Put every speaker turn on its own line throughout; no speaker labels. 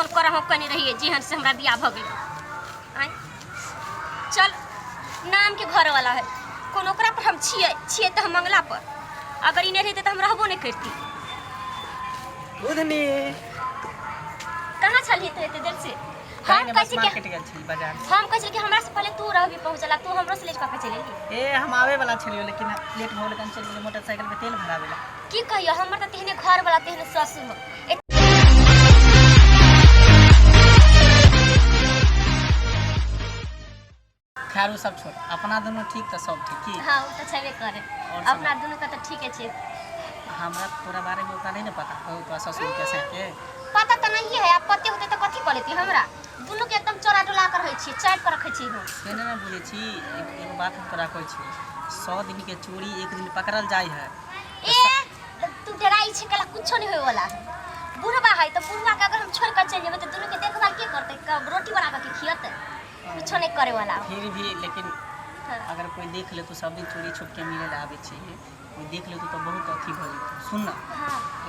कोन करम हम कने रहियै जेहन से हमरा बियाह भऽ गेल। आँय चल, नाम के घर वाला है, कोन ओकरा पर हम छियै? छियै तऽ हम मंगला पर। अगर ई नहि रहितै तऽ हम रहबो नहि करती।
बुधनी।
कहाँ छलही तू एते देर से? हम
हम
कहै छी कि
मार्केट गेल छली, बाजार।
हम कहै छली कि हमरा से पहिले तू रहबी पहुँचल आ तू हमरो से लेट कऽ के चलि एलही।
ए, हम आवे वाला छलियो, लेकिन लेट भऽ गेल, कन चलि गेलै मोटरसाइकिल पे तेल भरावे ला।
की कहियो, हमर तऽ तेहने घर वाला तेहने ससुर हो।
खैर, ओ सब छोड़, अपना दुनू ठीक तऽ सब ठीक की?
हाँ, ओ तऽ छेबे करे।
और सब?
अपना दुनू के तऽ ठीके छै।
हमरा तोरा बारे में ओकरा नहीं ने पता हो, तोरा ससुर के से के?
पता तऽ नहीं है। आब पते होते तऽ कथी कऽ लेती? हमरा दुनू के एकदम चोरा डोला कर रहै छियै, चाटि कऽ रखै छी हम।
से नहीं ने बोलै छी। एगो बात हम तोरा कहै छी, 100 दिन के चोरी एक दिन पकड़ल जाइ है।
ए, तू डराई छै कला? कुछो नहीं होए वाला है। बुढ़वा है तऽ बुढ़वा के अगर हम छोड़ कर चलि जेबै तऽ दुनू के देखभाल के करतै? रोटी बना कऽ के खियतै? कुछो नहीं करे वाला।
फिर भी लेकिन अगर कोई देख ले, तो सब दिन चोरी छुप के मिले ला आबै छी, कोई देख ले तो बहुत अथी भऽ जेतौ। सुन ना,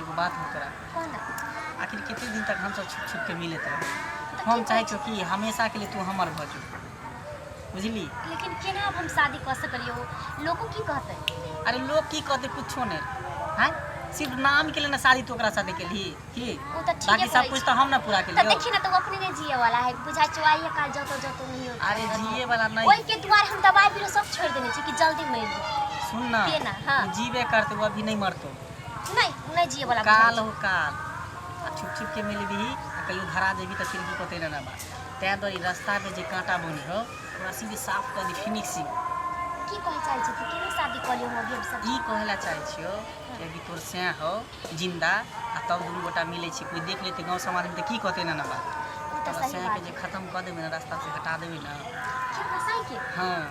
एगो बात हम तोरा।
कौन?
आखिर कते दिन तक हमसब छुप छुप के मिलैत रहबै?
तऽ
हम
की
चाहै
कहै?
छियौ कि हमेशा के लिए तू हमर भऽ जो, बुझली?
लेकिन केना अब हम शादी कऽ सकलियो? लोको की कहतै?
अरे, लोग की कहते? कुछो नहीं हैं। सिर्फ नाम के लिए ना शादी तू ओकरा साथे केलही की?
ओ तऽ ठीके
बाकी सब
कहै
कुछ
छी।
तऽ हम ना पूरा
तऽ
केलियौ।
देखी ना, तऽ ओ अपने नहीं जिए वाला है, बुझाइ छौ। आइए काल जतो जतो नहीं हो।
अरे, जिए वाला नहीं।
ओहि के दुआरे हम दवाई बीरो सब छोड़ देने छी कि जल्दी मरि जाए।
सुन ना।
केना? हाँ।
उ जीबे करते, वो अभी नहीं मरतो।
नहीं, नहीं जिए वाला
काल
बुझाइ छै।
हो काल आ छुप छुप के मिलबही आ कहियो धरा जेबही तऽ फिर की कहते ना बात। तैं दुआरे रास्ता में जे कांटा बनी हो, ओकरा सीधे साफ कऽ दी, फिनिशिंग।
की कहै चाहै छी तू? केना शादी कऽ लियौ हम अभी हम सब?
ई कहै ला चाहै छियौ कि अभी तोर सैं हो जिंदा आ तब दुनू गोटा मिलै छी। कोई देख लेतै गाँव समाजमे तऽ की कहतै? ना ना बात।
ओ तऽ
तोरा
सही
सैं के
बात।
जे खत्म कऽ देबै ने, रास्ता से हटा देबै ने।
की फसाई के?
हाँ,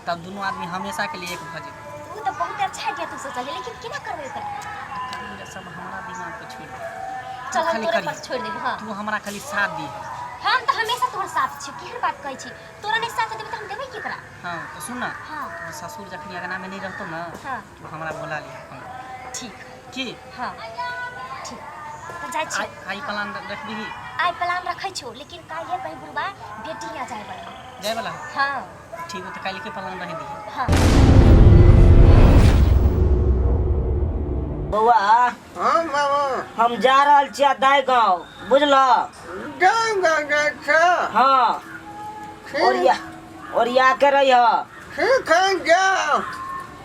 तब दुनू आदमी हमेशा के लिए एक भऽ जेबै।
ओ तऽ बहुत अच्छा आइडिया तू सोचलियै, लेकिन केना करबै ओकरा?
करी सब हमरा दिमाग पे छोड़ि दे।
चल, हम
खाली
तोरे
करिहे।
पर छोड़ि देबी, हाँ।
तू हमरा खाली साथ दी।
हम तऽ हमेशा तोहर साथ छियौ। केहन बात कहै छी? तोरा नहि साथ देबै तऽ हम देबै केकरा?
हाँ, तऽ सुन ना।
हाँ।
तोहर ससुर जखनी अगनामे नहि रहतौ ने, तू हमरा बोला लिह अपन।
ठीक।
की?
हाँ, ठीक, तऽ जाइ छी।
आइ आइ प्लान रखबिही?
आइ प्लान रखै छियौ, लेकिन काल्हि कहीं बुढ़बा बेटी यहाँ जाय वाला है।
जाय वाला है?
हाँ।
ठीक हो, तऽ काल्हि के प्लान रहे दिही।
हाँ।
बौआ।
हाँ बाबा।
हम जा रहल छियै दाइ गाँव, बुझल?
गाँव गाँव जाइ छ?
हाँ। ओरिया ओरिया के रही।
ठीक है, जाओ।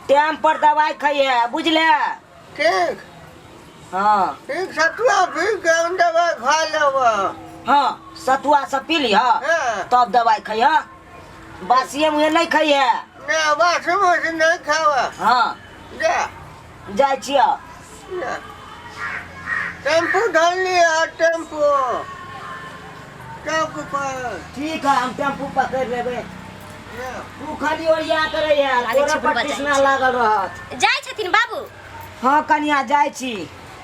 टाइम पर दवाई खाइए, बुझले?
ठीक।
हाँ।
ठीक, सतुआ पी के हम दवाई खा लेब।
हाँ, सतुआ सब पी लिह।
हाँ।
तब दवाई खइह, बासिए मुँहे नहीं खइहे।
नहीं, बासी मुसी नहीं खावा।
हाँ।
जा।
जाइ छियै।
जा, टेम्पू धर लिया, टेम्पू चौक पर।
ठीक है, हम टेम्पू पकड़ लेबै।
जा।
तू खाली ओरिया करे है।
लागै
तोरा
छै
पर
बुढ़बा जाइ
तृष्णा
छै।
लागल रहत।
जाइ छथिन बाबू?
हाँ कनिया, जाइ छी।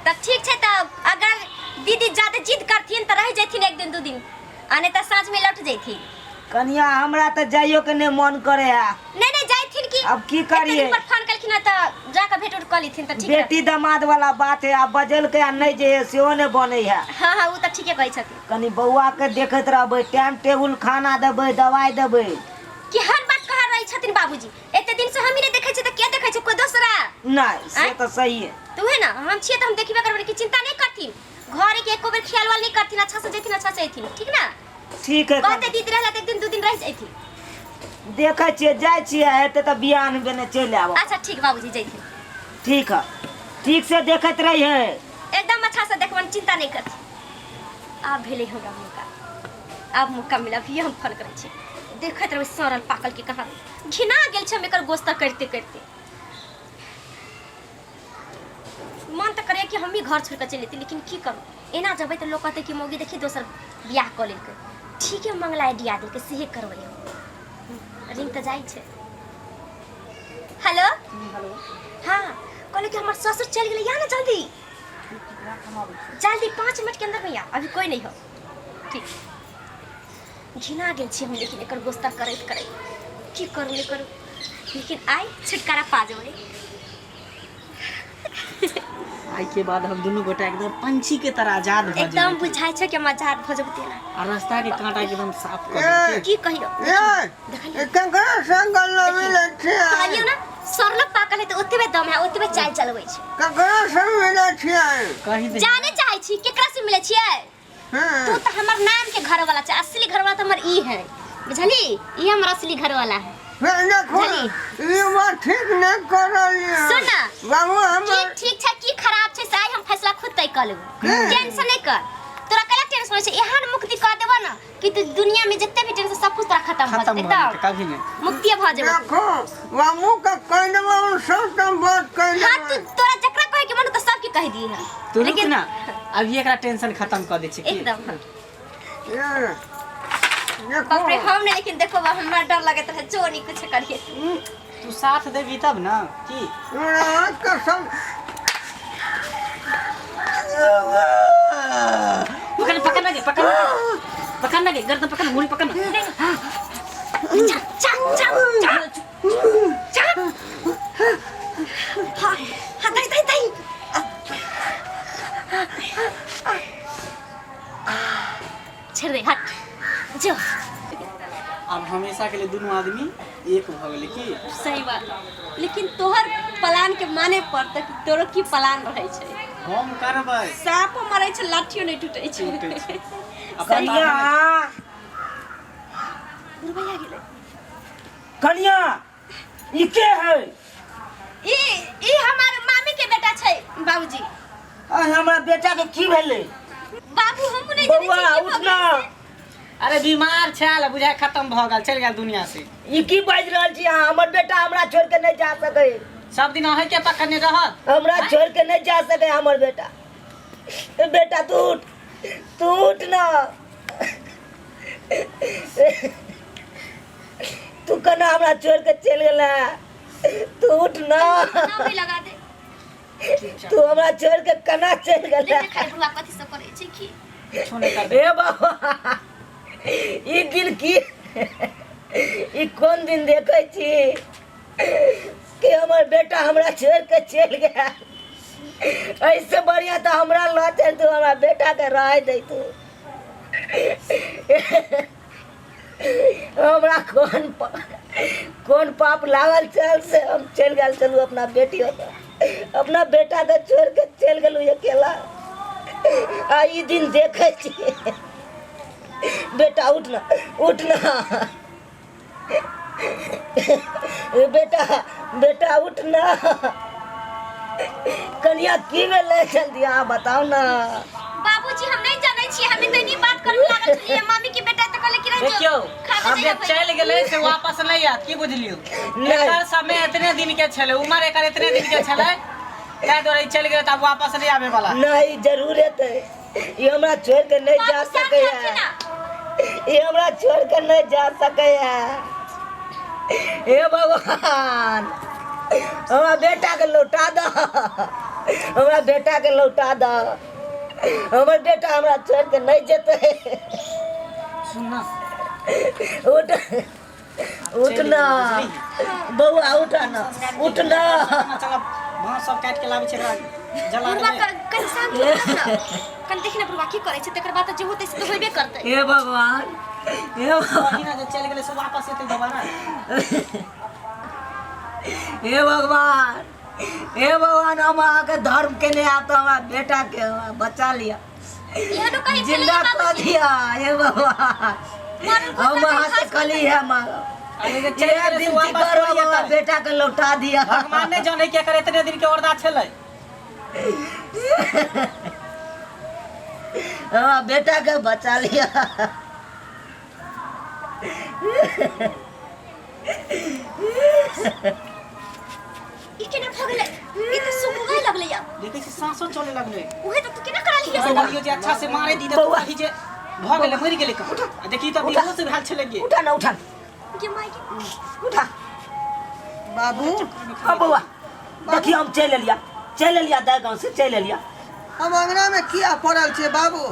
तऽ ठीक छै, तऽ अगर दीदी ज्यादा जिद करथिन तऽ रहि जैथिन एक दिन दू दिन, आ नहि तऽ साँझमे लौट जैथिन।
कनिया, हमरा तऽ जाइयो के नहि मन करे है।
नहीं नहीं, जाइथिन की।
अब की
एते
करिए?
दिन पर फोन कलखिन हँ तऽ जाकऽ भेंट उट कऽ लेथिन तऽ ठीक रहतै।
बेटी दामाद वाला बात है, आब बजल के आ नहीं जे है सेहो नहि बनै है।
हाँ हाँ, ओ तऽ ठीके कहै छथिन।
कनि बौआ के देखैत रहबै, टाइम टेबुल खाना देबै, दवाई देबै।
केहन बात कह रहल छथिन बाबूजी? एते दिन से हम ही नहीं देखै छियै तऽ के देखै छै? कोई दोसरा?
नहीं, से
आँय?
तऽ सही है।
तऽ उहे ना, हम छियै तऽ हम देखबे करबै कि चिंता नहीं करथिन। घरे के एको बेर ख्याल वाल नहीं करथिन। अच्छा से जैथिन, अच्छा से अयथिन, ठीक ना?
ठीक है।
कहते दीदी रहला तऽ एक दिन दू दिन रह जैथिन।
देखै छियै, जाइ छियै, हेतै तऽ बियान बेने चलि आबऽ।
अच्छा ठीक बाबूजी, जैथिन।
ठीक है, ठीक से देखैत रही है।
एकदम अच्छा से देखबन, चिंता नहीं करथिन। आब भेलै हमरा मौका, आब मौका मिला। अभी हम फोन करै छी। देखैत रहबै सड़ल पाकल के। कहाँ घिना गेल छै हम एकर गोस्ता करिते करिते। मन तऽ करैए कि हमही घर छोड़ि कऽ चलि जैती, लेकिन की करू? एना जेबै तऽ लोक कहतै कि मौगी देखी दोसर बियाह कऽ लेलकै। ठीक है, मंगला आइडिया देलकै, सेहे करबै हम। रिंग तऽ जाइ छै। हेलो।
हेलो।
हाँ, कहले कि हमर ससुर चलि गेलै, या ना जल्दी जल्दी, 5 मिनट के अंदर भैया, अभी कोई नहीं हो। ठीक। घिना गेल छी हम लेकिन एकर गोस्ता करैत करैत। की करू, नहि करू, लेकिन आइ छुटकारा पा जेबै।
आइ के बाद हम दुनू गोटा एकदम पंछी के तरह आजाद भऽ
एकदम
जेबै
बुझाइ छै कि हम आजाद भऽ जेबै तेना।
आ रास्ता के कांटा के एकदम साफ कऽ
ए।
देबै।
की कहियो?
ये
देखलियै?
ककरा संग मिलै छियै?
कहलियौ ने, सरलग पाकल है तऽ ओतबे दम है, ओतबे चाल चलबै छै।
ककरा संग मिलै छियै?
कहि दे।
जाने चाहै छी केकरा से मिलै छियै?
हँ।
तू तऽ हमर नाम के घर वाला छै, असली घर वाला तऽ हमर ई है, बुझली? ई हमर असली घर वाला है।
फिर देखो,
बुझली?
ई बात ठीक नहीं कर रही।
सुन ना।
बाबू
की
हमर
ठीक छै की खराब छै से आइ हम फैसला खुद तय कऽ लेबै।
हम्म।
टेंशन नहि कर। तोरा कला टेंशन होइ छै? एहन मुक्ति कऽ देबो ने कि तू दुनिया में जते भी टेंशन सब कुछ तोरा खत्म भऽ
खत्म
जेतै।
भऽ जेतै
एकदम
कभी नहि।
मुक्तिए भऽ जेबो।
देखो, बाबू का कह देबो, हम सब तम बात कह
हाँ, तू
देबो।
तोरा जकरा कहे के मन तो सबके कह दिहे।
तू रुक
लेकिन
ना, अभी एकरा टेंशन खत्म कऽ दै छी की?
एकदम हाँ।
ये देखो।
बाप रे, हम नहीं, लेकिन देखो बा, हमरा डर लगैत रहे जो नहीं कुछ करिए।
तू साथ देबी तब ना की?
हमरा कसम।
पकड़ पकड़ ना गे, पकड़ पकड़ ना गे, गर्दन पकड़, मुड़ी पकड़ ना।
जा जा जा जा जा। हाँ हाँ, दही दही दही। छोड़ दे, हट जो।
अब हमेशा के लिए दुनू आदमी एक भऽ गेलै की?
सही बात, लेकिन तोहर प्लान के माने पड़तै कि तोरो की प्लान रहै छै।
हम करबै।
साँपो मरै छै, लाठियो नहि टूटै छै।
टूटै छै। आ पता
कनिया।
बुढ़बैया गेलै।
कनिया, ई के है?
ई ई हमार मामी के बेटा छै बाबूजी।
आ हमरा बेटा के की भेलै?
बाबू, हम नहि जानै
बौआ,
छियै की भऽ
उठ ना।
गेलै से।
अरे बीमार छल, बुझाय खत्म भऽ गेल, चलि गेल दुनिया से।
ई की बाजि रहल छी अहाँ? हमर बेटा हमरा छोड़ के नहीं जा सकै।
सब दिन अहीं के पकड़ने रहत?
हमरा छोड़ के नहीं जा सकै हमर बेटा। ए बेटा, तू उठ, तू उठ ना। तू केना हमरा छोड़ के चलि गेला? तू उठ ना।
ना भी लगा दे।
तू हमरा छोड़ के केना चलि गेला?
देख खाली बुढ़वा कथी सब करै छै की।
किछो नहि करबै।
हे बाबा, ई दिन की, ई कोन दिन देखै छी कि हमर बेटा हमरा छोड़ के चलि गेल। ऐसे बढ़िया तऽ हमरा लऽ चल तू, हमरा बेटा के रह दै तू। हमरा कोन कोन पाप लागल चल से हम चलि गेल चलू अपना बेटी ओतऽ, अपना बेटा के छोड़ के चलि गेलहुँ अकेला, आ ई दिन देखै छी। बेटा, उठ ना, उठ ना बेटा, बेटा उठ ना। कनिया, की भेलै? जल्दी अहाँ बताउ ना।
बाबूजी, हम नहीं जानै छियै, हमे तऽ नहीं बात करबे लागल छलियै मामी के बेटा तऽ कहले कि रह जो।
देखियौ,
खाबे
अब जे
जाइए।
चलि गेलै से वापस नहि आयत, की बुझलियौ?
नहि।
एकर समय एतने दिन के छलै, उमर एकर एतने दिन के छलै, ताहि दुआरे ई चलि गेलै तऽ आब वापस नहि आबै वाला।
नहीं, जरूर एतै। ई हमरा छोड़ के नहीं जा
बाबू साहब
सकैया।
रहथिन ना।
ई हमरा छोड़ के नहीं जा सकैया। हे भगवान, हमरा बेटा के लौटा दऽ, हमरा बेटा के लौटा दऽ। हमर बेटा हमरा छोड़ के नहीं जेतै।
सुन ना।
उठ, उठ ना बौआ, उठ ना, उठ ना।
चल, बाँस सब काटि के लाबै छै, एकरा जला
बुढ़वा
देबै।
कनि शांत हो तब ना, कनि देखी ना बुढ़वा की करै छै, तकर बाद जे होतै से तऽ होबे करतै।
हे भगवान, हे भगवान।
कही ना जे चलि गेलै से वापस एतै दोबारा?
हे भगवान, हे भगवान, हम अहाँके धर्म केने आब तऽ हमरा बेटा के हमरा बचा लिअ।
एहनो कहीं भेलै
जिंदा कऽ
बाबूजी?
दिअ। हे भगवान,
मरल
हम
कुत्ता
अहाँ से
घास
कहली है मांगब।
अरे जे चलि
इएह
गेलै से
विनती
वापस
करू,
थोड़ी
हमरा
एतै।
बेटा के लौटा दिअ।
भगवान नहि जानै कि एकर एतने दिन के औरदा छलै।
हमरा बेटा के बचा लिअ।
ई केना भऽ गेलै? ई तऽ सुखबै लगलै आब।
देखै छी, साँसो चले लगलै।
उहे तऽ, तू केना करा लिहियै
तो
से?
बोलियो जे अच्छा से मारे दी तऽ
बौआ।
कही जे भऽ गेलै, मरि गेलै कहाँ? आ देखी तऽ बेहोश भेल छलै गे।
उठा ना, उठा।
गे माय गे।
उठा।
बाबू।
हाँ बौआ, देखियो, हम चलि एलिया, चलि एलिया, दाइ गाँव से चलि एलिया।
हम अंगना में किया पड़ल छै बाबू?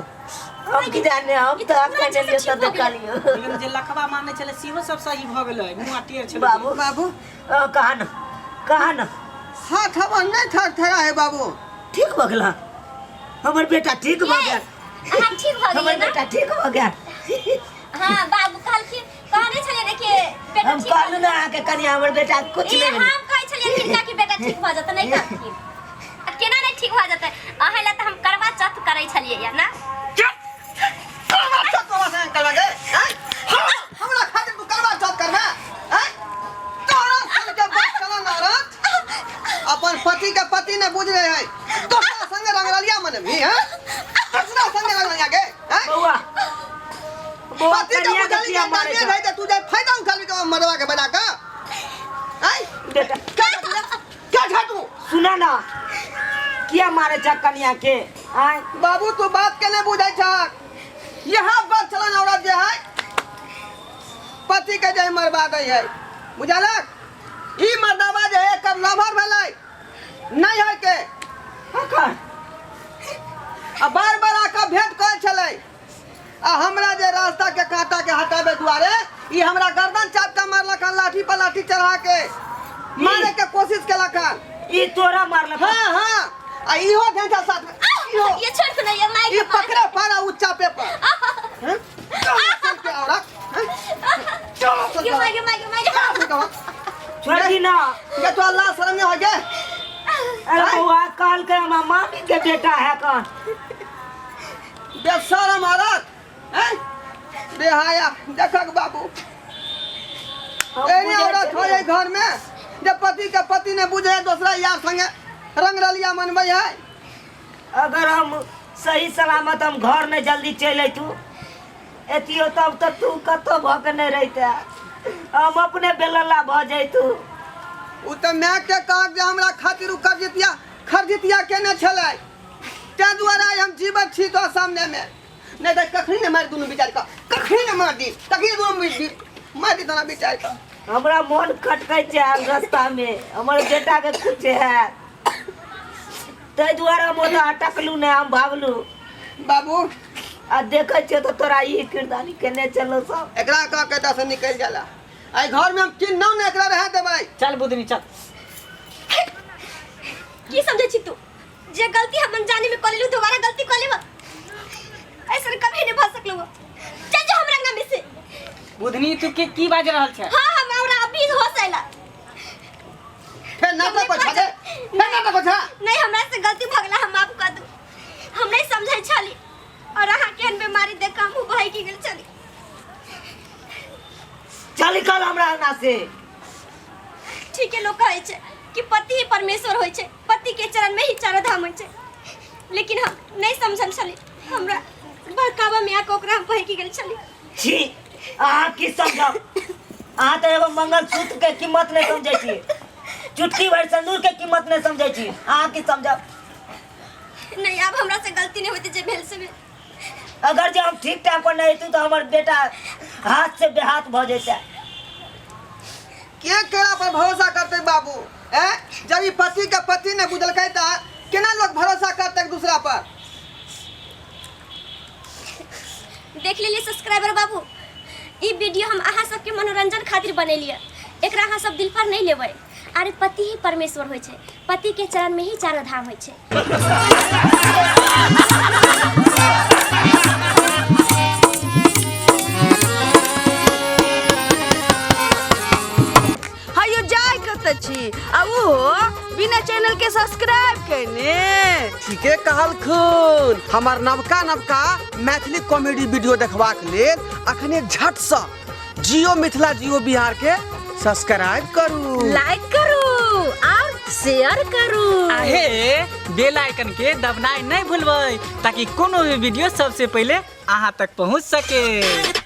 हम की जाने, हम
ई तऽ
तऽ
पूरा
अखन एलियै
अच्छा से
तऽ
ठीक भऽ गेलै।
देखलियौ।
लेकिन जे लखबा मारने छलै सेहो सब सही भऽ गेलै, मुँह टेढ़ छलै।
बाबू।
बाबू।
कहा न, कहा न।
हाथ हमर नहीं थरथरा है बाबू।
ठीक भऽ गेल हमर बेटा ठीक भऽ गेल।
अहाँ ठीक भऽ
हमर
गेलियै ना?
बेटा ठीक भऽ गेल।
हाँ बाबू कहलखिन, कहने छलियै ने कि बेटा
हम
ठीक
कहलहुँ ने अहाँके कनिया हमर बेटा कुछ
ई
नहि भेलै।
हम कहै छलियै हिनका कि बेटा ठीक भऽ जेतै, नहि कहलखिन। आ केना नहि ठीक भऽ जेतै? अहाँ लए तऽ हम करवा चौथ करै छलियै या ना?
करवा चौथ करवा संगे करवा गे हैं? हमरा खातिर तू करवा चौथ करबे हैं? तोरा सन के बात चला औरत अपन पति के पति ने बुझ रहे है, दोसरा संगे रंगरलिया मनबी हैं? दोसरा संगे रंगरलिया गे हैं?
बौआ बौआ
पति के
कनिया के
बुझली
किया
के
मारै
नहीं
छह?
रहे त तू जे फायदा उठालबी के मरवा के बजा के हैं?
बेटा
क्या छा क्या छा तू?
सुना ना, किया मारे छह कनिया के? आय
बाबू तू बात के नहीं बुझै छ। यहाँ बात चलन औरत जे है पति के जे मरवा दै है, बुझलक? ई मर्दावा जे है एकर लभर भेलै नहीं है के
कखन
आ बार बार आके भेंट करै छलै आ हमरा जे रास्ता के कांटा के हटाबे दुआरे ई हमरा गर्दन चाप के मारलक हन, लाठी पर लाठी चढ़ा के मारे के कोशिश केलक हन।
ई तोरा मारलक?
हाँ हाँ, आ इहो ढेंचा साथ में इहो
ये छोड़ के नहीं, ये माइक
ई
के मार।
पकड़े पारा ऊंचा पे पर हैं? चलो चल के औरत हैं? चलो चल
ये
के
माइक, ये माइक, ये माइक।
औरत। चल
छोड़ दी ना।
के तो अल्लाह शर्म में हो गए।
अरे बौआ कहल के हमरा मामी के बेटा है कौन
बेशरम औरत हैं? बेहाया देखक बाबू,
हम
एने
बुझै
औरत हो
छलियै।
जाए घर में जब पति के पति ने बुझे दूसरा यार संगे रंग रलिया मनबै है।
अगर हम सही सलामत हम घर नहीं जल्दी चलि अयतू एतियो तब तऽ तू कतौ भऽ के नहीं रहिते, हम अपने बेलल्ला भऽ जैतू।
उ तऽ माय के कहक जे हमरा खातिर उ खरजितिया खरजितिया केने छलै, ताहि दुआरे आइ हम जीवत छी तो सामने में, नहीं तऽ कखनी ने मारि दुनू विचार कऽ, कखनी ने मार दी, तखनी दुनू मारि दी, मारि दी तोरा विचार कऽ।
हमरा मोन खटकै छै आब रास्ता में हमर बेटा के कुछ है, ताहि दुआरे हम ओतऽ अटकलू नहि, हम भागलू
बाबू।
आ देखै छियै तऽ तोरा ई किरदानी केने चलो सब।
एकरा कह के एतऽ से निकलि जाला, एहि घर में हम किन्नौ ने एकरा रहै देबै।
चल बुधनी चल।
की समझै छी तू? जे गलती हम अनजाने में कऽ लेलू दोबारा गलती कऽ लेब, ऐसन कभी नहीं भऽ सकलू। चल जो हमरा अंगना में से।
बुधनी तू के की बाज रहल छै?
हाँ हम हमरा अभी होश आइला।
फेर नाटक पर छा दे, फेर नाटक पर छा।
नहीं हमरा से गलती भऽ गेला, हम माफ कऽ दू। हम नहीं समझै छली और अहाँ केहन बीमारी देख कऽ हमहूँ बहकि गेल छली।
चल निकल हमरा अंगना से।
ठीके लोग कहै छै कि पति ही परमेश्वर होइ छै, पति के चरण में ही चारो धाम होइ छै, लेकिन हम नहीं समझल छली, हमरा बहकावा में आके ओकरा हम बहकि गेल छली।
छी अहाँ की समझब? अहाँ तऽ एगो मंगलसूत्र के कीमत नहीं समझै छी, चुटकी भरि सिंदूर के कीमत नहीं समझै छी, अहाँ की समझब?
नहीं अब हमरा से गलती नहीं होती, जे भेल से भेल।
अगर जे हम ठीक टाइम पर नहीं अयतू तऽ हमर बेटा हाथ से बेहाथ भऽ जेतै।
के केरा पर भरोसा करते बाबू हैं? जब ई पति के पति ने बुझलकै तऽ केना लोग भरोसा करते एक दूसरा पर?
देख लेलिए सब्सक्राइबर बाबू, ई वीडियो हम अहाँ सबके मनोरंजन खातिर बनेलिए, एकरा अहाँ सब दिल पर नहीं लेबै। अरे पति ही परमेश्वर होइ छै, पति के चरण में ही चारो धाम होइ छै।
हयो जाय कतऽ छी आ ओहो बिना चैनल के सब्सक्राइब केने?
ठीके कहलखुन। हमर नवका नवका मैथिली कॉमेडी वीडियो देखबाक लेल अखने झटसँ जियो मिथिला जियो बिहार के सब्सक्राइब करू,
लाइक करू और शेयर करू।
आहे बेल आइकन के दबनाइ नहीं भूलबै ताकि कोनो भी वीडियो सबसे पहले अहाँ तक पहुंच सके।